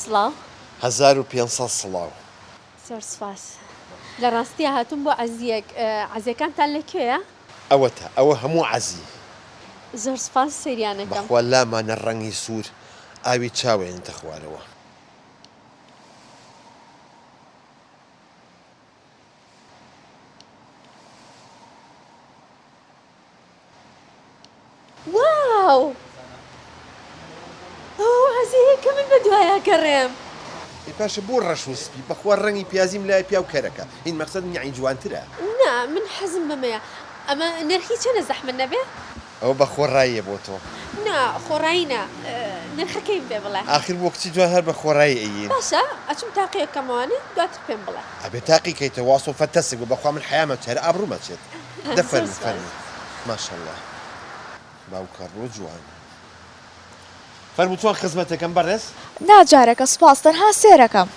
سڵاو. 1500 سڵاو. زۆر سوپاس. لە ڕاستیا هاتووم بۆ عەزییەک. عەزیەکانتان لە کوێیە؟ ئەوەتا ئەوە هەموو عەزی. زۆر سوپاس سەیریان ئەکەم. بەخوا لامانە ڕەنگی سوور ئاوی چاو ئەیەنێتە خوارەوە. واو ئەوە وازیەیە کە من بەدوایا گەڕێم. ئەی باشە بۆ ڕەش و سپی بەخوا ڕەنگی پیازیم لای پیاو کەرەکە هین مەقسەدم یەعنی جوانترە. نا من حەزم بەمەیە ئەمە نرخی چەنە زەحمەت نەبێ؟ ئەوە بە خۆڕاییە بۆ تۆ. نا خۆڕایی نا نرخەکەیم پێ بڵێ. ئاخر بۆ کچی جوان هەر بە خۆڕایی ئەیین. باشە ئەچم تاقی ئەکەمەوانێ دواتر پێم بڵێ. ئەبێ تاقی کەیتەوە وا سۆفە تەسک بوو بەخوا من حەیام ئەچێ هەر ئابڕوم ئەچێت دە زۆر فەرموو سوپاس. فەرموو ماشەڵا باوکە ڕۆ جوان فەرموو چۆن خزمەتەکەم بەڕێز؟ نا جارەکە سوپاس تەنها سێرەکەم.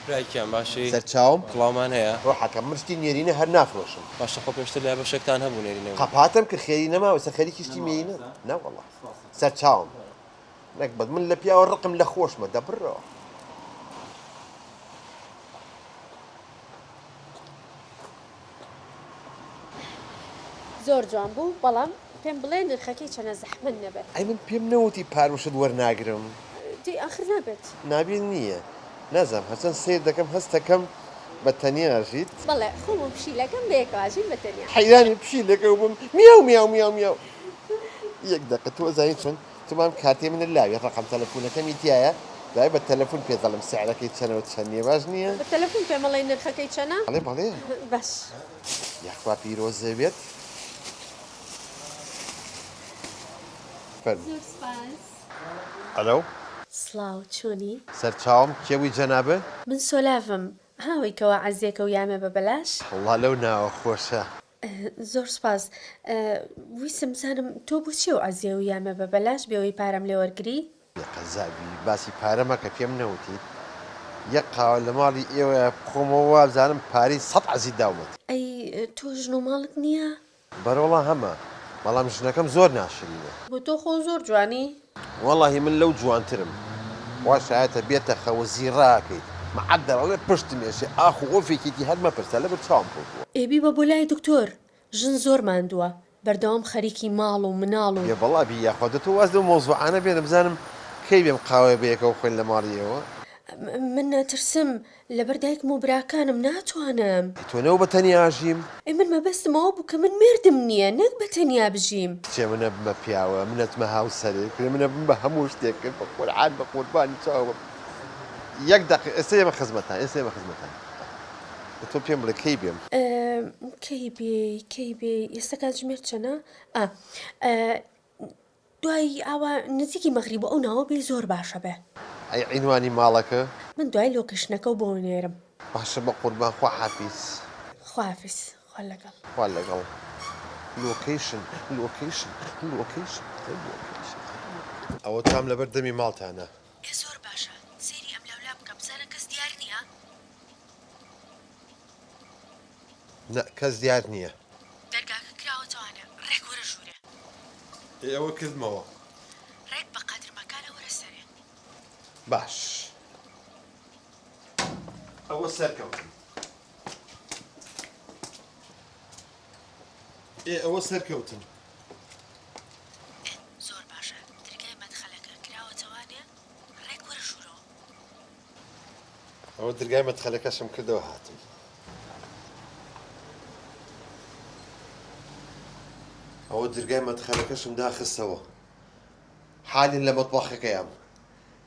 برا گیان باشی؟ سەرچاوم. کڵاومان هەیە؟ ڕۆحەکەم من شتی نێرینە هەر نافرۆشم. باشە خۆ پێشتر لای بەشێکتان هەبوو نێرینە بوو. قەپاتم کرد خێری نەماوە ئێستا خەریکی شتی مێینەم نەوەڵا سەرچاوم. نەگبەت من لە پیاوە ڕقم لە خۆشمە دە بڕۆ. زۆر جوان بوو بەڵام پێم بڵێ نرخەکەی چەنە زەحمەت نەبێت. ئەی من پێم نەوتی پاروشت وەرناگرم. دەی ئاخر نابێت. نابێت نییە نازانم هەرچەند سەیر دەکەم هەست دەکەم بە تەنیا ژیت. بەڵێ خۆم و پشیلەکەم بەیەکەوە ژین بە تەنیا. حەیرانی پشیلەکە بووم میاو میاو میاو میاو یەک دەقە تۆ ئەزانی چۆن تمام کارتەی منە لاوێ ڕەقەم تەلەفونەکەمی تیایە دوای بە تەلەفون پێت دەڵێم سعرەکەی چەنە و چەند نیە باش نیە؟ بە تەلەفون پێم ئەڵێی نرخەکەی چەنە؟ بەڵێ بەڵێ. باش. یاخوا پیرۆزە بێت فەرموو. زۆر سوپاس. ئەلۆ. سڵاو چۆنی؟ سەرچاوم کێ بووی جەنابت؟ من سۆلاڤم ها ئەوەی کەوا عەزیەکە و یامێ بە بەلاش. وەڵا لەو ناوە خۆشە. زۆر سوپاس ویستم بزانم تۆ بۆچی ئەو عەزیە و یامە بە بەلاش بێ ئەوەی پارەم لێ وەرگری؟ بێ قەزابی باسی پارە مەکە پێم نەوتیت یەک قاوە لە ماڵی ئێوەیا بخۆمەوە وابزانم پارەی سەت عەزیت داومەتێ. ئەی تۆ ژن و ماڵت نییە؟ بەرەوەڵا هەمە بەڵام ژنەکەم زۆر ناشرینە. بۆ تۆ خۆ زۆر جوانی. وەڵاهی من لەو جوانترم. خوا شایەتە بێتە خەوە زیڕاکەیت معەدەل ئەڵێ پشتم ئێشێ ئاخ و ئۆفێکیتی هەر مەپرسە لەبەر چاوم کەوتووە. ئێ بیبە بۆ لای دکتۆر ژن زۆر ماندووە بەردەوام خەریکی ماڵ و مناڵ و. بێ بەڵا بی یاخوا دە تۆ واز لەو مەوزوعانە بێنە بزانم کەی بێم قاوەیە بەیەکەوە بخۆین لە ماڵی ئێوە. من ئەترسم لەبەر دایکم و براکانم ناتوانم. ئەی تۆ نەوە بە تەنیا ئەژیم؟ ئەی من مەبەستم ئەوە بوو کە من مێردم نییە نەک بە تەنیا بژیم. کچێ من ئەبمە پیاوە من ئەچمە هاوسەرێ کورێ من ئەبم بە هەموو شتێک بە قورعان بە قوربانی چاوم یەک دەقیقە ئێستا ئێمە خزمەتان ئێستا ئێمە خزمەتان دە تۆ پێم بڵێ کەی بێم؟ کەی بێی کەی بێی ئێستا کاتژمێر چەنە؟ ئا دوای ئاوا نزیکی مەغریب و ئەو ناوە بێ زۆر باشە بێ. ئەی عینوانی ماڵەکە؟ من دوای location ەکەو بۆ نێرم. باشە بەقوربان خواحافیز. خواحافیز خوا لەگەڵ. خوا لەگەڵ. location location location location. ئەوە تام لەبەر دەمی ماڵتانە. ئێ زۆر باشە سەیری ئەملاولا بکە بزانە کەس دیار نیە؟ نا کەس دیار نیە. دەرگاکە کراوەتەوانە ڕێک وەرە ژوورێ. ئێ ئەوە کردمەوە. ڕێک بە قادرمەکانە وەرە سەرێ. باش ئەوە سەرکەوتم. ئێ ئەوە سەرکەوتم. ئێ زۆر باشە درگای مەدخەلەکە کراوەتەوانێ ڕێک وەرە ژوورەوە. ئەوە درگای مەدخەلەکەشم کردەوە هاتم. ئەوە درگای مەدخەلەکەشم داخستەوە. حالین لە مەتبەخەکەیام.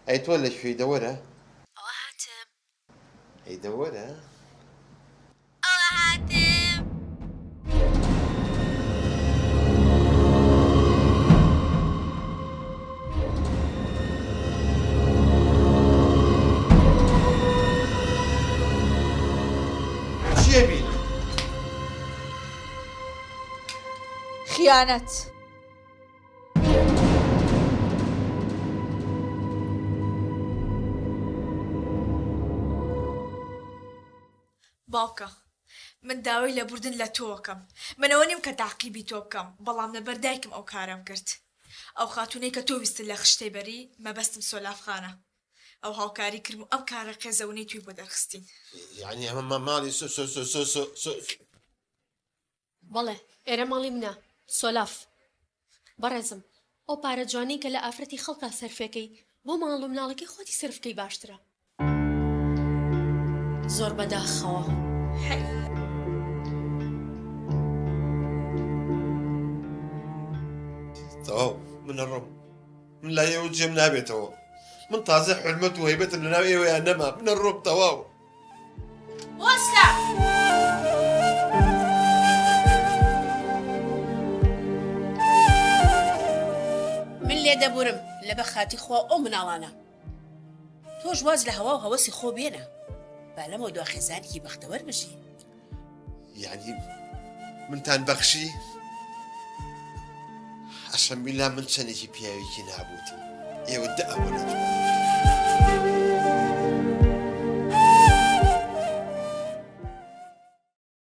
ئەی تۆ لە کوێی دەوەرە؟ ئەوە هاتم. ئەی دەوەرە؟ ئەوە هاتم. چی ئەبینم؟ خیانەت. باوکە من داوای لێبوردن لە تۆ ئەکەم من ئەوە نیم کە تاقیبی تۆ بکەم بەڵام لەبەر دایکم ئەو کارەم کرد ئەو خاتوونەی کە تۆ ویستت لە خشتەی بەری مەبەستم سۆلاف خانە. ئەو هاوکاری کردم و ئەم کارە قێزەونەی توی بۆ دەرخستین. یانی ئەمە ماڵی سۆ سۆ سۆ سۆ سۆ سۆ. بەڵێ ئێرە ماڵی منە سۆلاف. بەڕێزم ئەو پارە جوانەی کە لە ئافرەتی خەڵکا سەرفێکەی بۆ ماڵ و مناڵەکەی خۆتی سەرف کەی باشترە. زۆر بەداخەوە. حەیف. تەواو من ئەڕۆم من لای ئێوە جێم نابێتەوە من تازە حورمەت و هەیبەتم لەناو ئێوەیان نەما من ئەڕۆم تەواو. وەستە! من لێ دەبورم لەبە خاتی خوا و ئەو مناڵانە. تۆش واز لە هەوا و هەوەسی خۆ بێنە با لەمەو دوا خێزانێکی بەختەوەر بژی. یانی منتان بەخشی؟ ئەشەم بیلا من چەندێکی پیاوێکی نابوتم ئێوە دە ئەوەنە جوان.